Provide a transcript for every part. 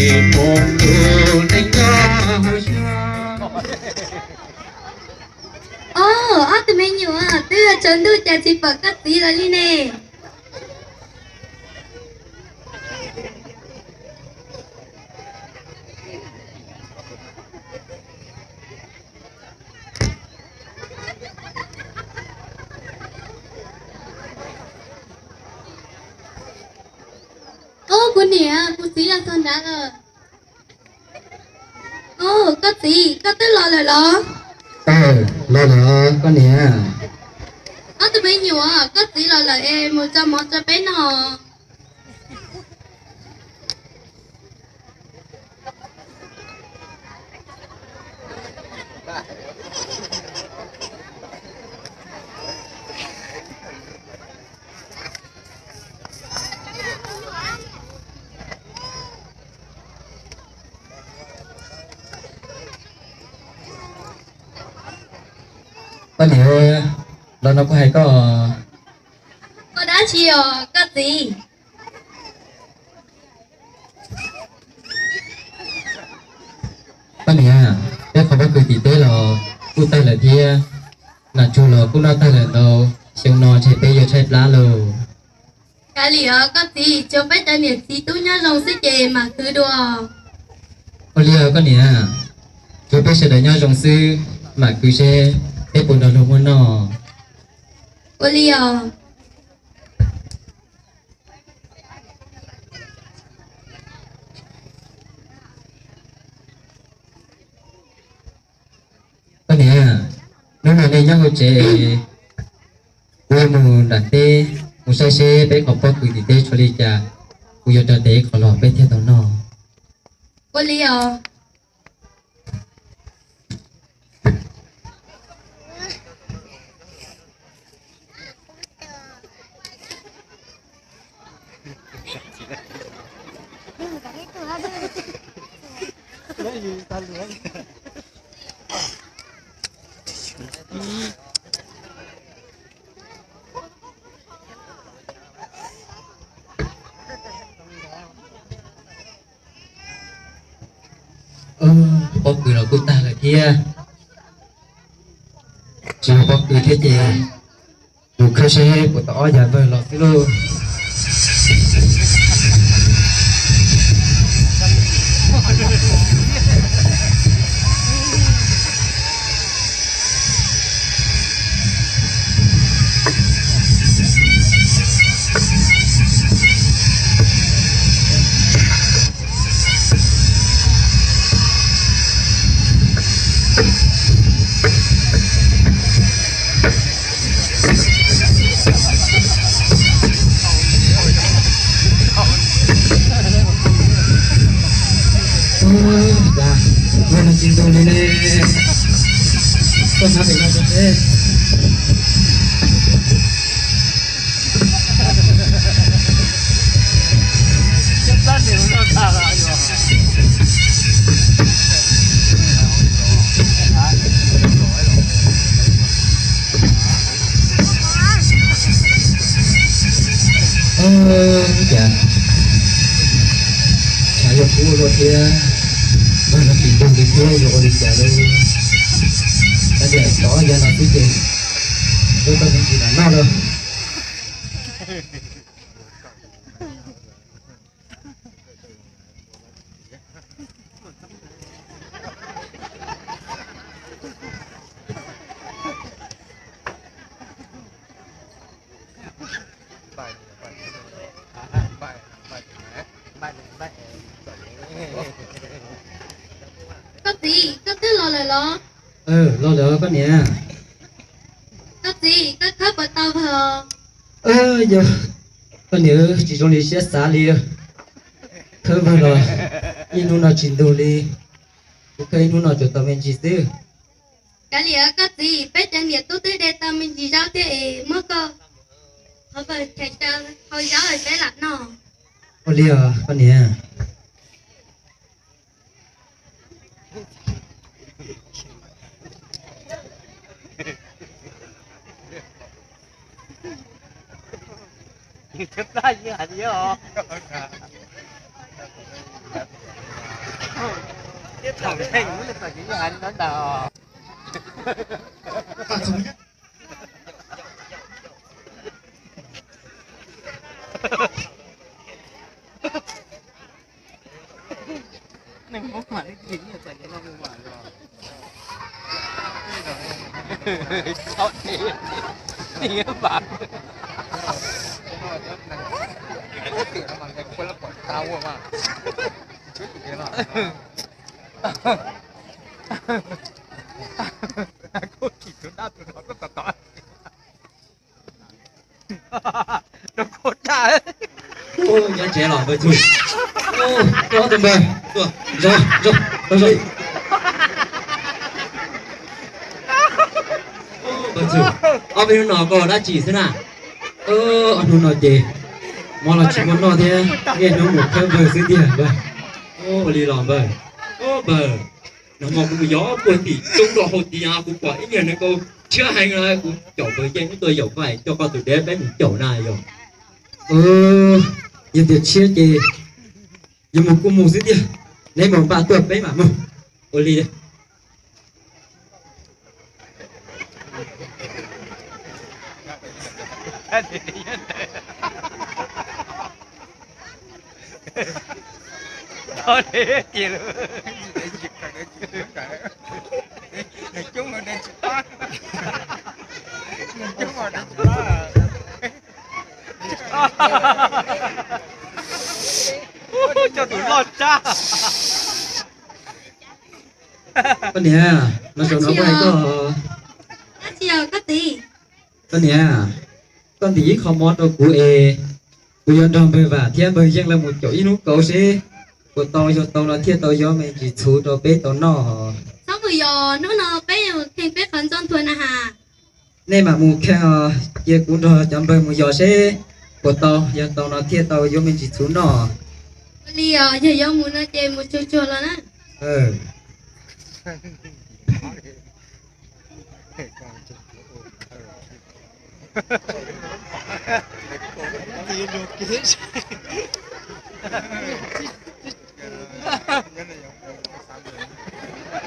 Ob, ob tug me nyuam, twb yuav tsaus ntuj cas tsis pom koj txiv los li ne? Ob, kuv niam, kuv txiv los txog nrad lawm. Ob, koj txiv, koj twb los lawm los? Los lawm koj niam. Ob tug me nyuam, koj txiv los lawm es mus tso mov rau peb noj. Koj niam, los no kuv hais koj. Ua dab tsi os koj txiv? Koj niam, peb qhov pob kws tim teb los kuj tag lawm thiab, nas tsuag los kuj noj tag lawm ntau, xyoo no ntshe peb yuav tshaib plab lauj. Kav liam os koj txiv, tsuav peb cov niam txiv tub nyob zoo xwb ces mam khwv dua. Ua li os koj niam, tsuav peb sawv daws nyob zoo xwb, mam khwv seb peb puas nrog luag muaj noj. Ua li os. Koj niam, hnub no nej nyob hauv tsev, kuv yuav mus nram teb, mus saib seb peb qhov pob kws tim teb tshuav li cas, kuv yuav rau ntev qhov los peb thiaj tau noj. Ua li os. Pob kws los kuj tag lawm thiab. Tsis muaj pob kws thiab ces mus khawb seb puas tau ob yav vawg los xwb lauj. Ua no tsis ntug li ne. Koj hnab pem no rau seb. Cas tshav yuav kub ua luaj thiab, no tsis ntug li thiab yuav ua li cas lauj. Kav liam, tau ob yav no xwb ces ua tau me ntsis mam noj lauj. Koj txiv, koj twb los lawm los? Los lawm koj niam. Koj txiv, koj khawb puas tau vawg? Yog, koj niam, tsis zoo li siab xav li. Khawb vawg los ib hnub no tsis ntug li. Kuv khawb ib hnub no tsuas tau me ntsis xwb. Kav liam koj txiv, peb cov niam tub twb de tau me ntsis zaub thiab es muab koj qhov vawg chaws hau zaub es peb lam noj. Ua li os koj niam. Nyob tsev los npawg Txhwj. Rau ob tug npawg tuaj, zoo, zoo, zoo, zoo. Npawg Txhwj, ob peb hnub no koj ua dab tsi xwb na? Ob hnub no ces mov los tsis muaj noj thiab, niaj hnub mus khawb npawg xwb tiag npawg. Ua li los npawg. Npawg, nag hmo kuv mus yos puag tim roob rau hauv tid, kuv pom ib niag neeg nkaus tshiab heev no, kuv caum npawg yeej ib tug yaum koj, coj koj tus dev peb mus caum na yog. Yog tias tshiab ces yus mus kuj mus xwb tiag, neb mus npaj tuaj peb mam mus. Ua li. Coj tus loj tshaj. Koj niam, no saum no muaj hais koj. Koj niam, koj ntim ib qho mov rau kuv es kuv yuav nrog npawg Vam thiab npawg Yeej lawv mus caum ib hnub kauv seb puas tau, yog tau no thiaj tau yuav me ntsis txhuv rau peb tau noj. Txhob mus yos, hnub no peb yuav mus kheej peb qhov ntxooj nthua na has. Nej mam mus kheej os, cia kuv nrog cov npawg mus yos seb puas tau, yog tau no thiaj tau yuav me ntsis txhuv noj. Ua li os, yog yuav mus no ces mus tsuag tsuag los na.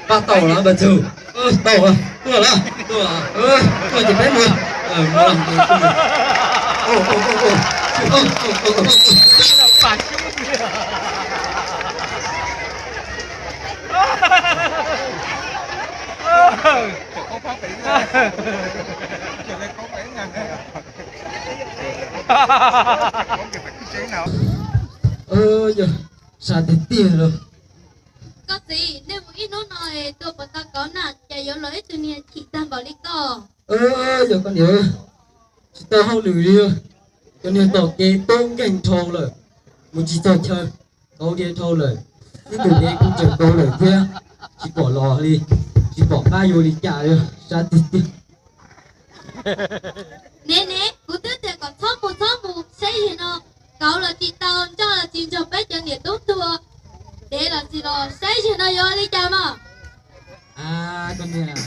Pab tau los npawg Txhwj, tau, tuaj los, tuaj, tuaj ces peb mus. Yog sab tiag tiag los. Koj txiv, nej mus ib hnub no es tua puas tau kauv na, cas yuav los ib tug niag chim tag npaum li koj? Yog koj niam, tsis tau hauj lwm li, cov niag tom kev tub nkeeg dhau lawm, mus tsis txog chaw, kauv dhia dhau lawm, ib tug kev kuj tseem kauv lawm thiab, tsis pom los li, tsis pom qab yuav li cas li, sab tiag tiag. Ne ne, kuv twb tias kom txhob mus txhob mus, saib zim no kauv los tsis tau, nroj los tsis nrog peb cov niam tub tuag, dev los tsis los, saib zim no yuav li cas mog? Koj niam,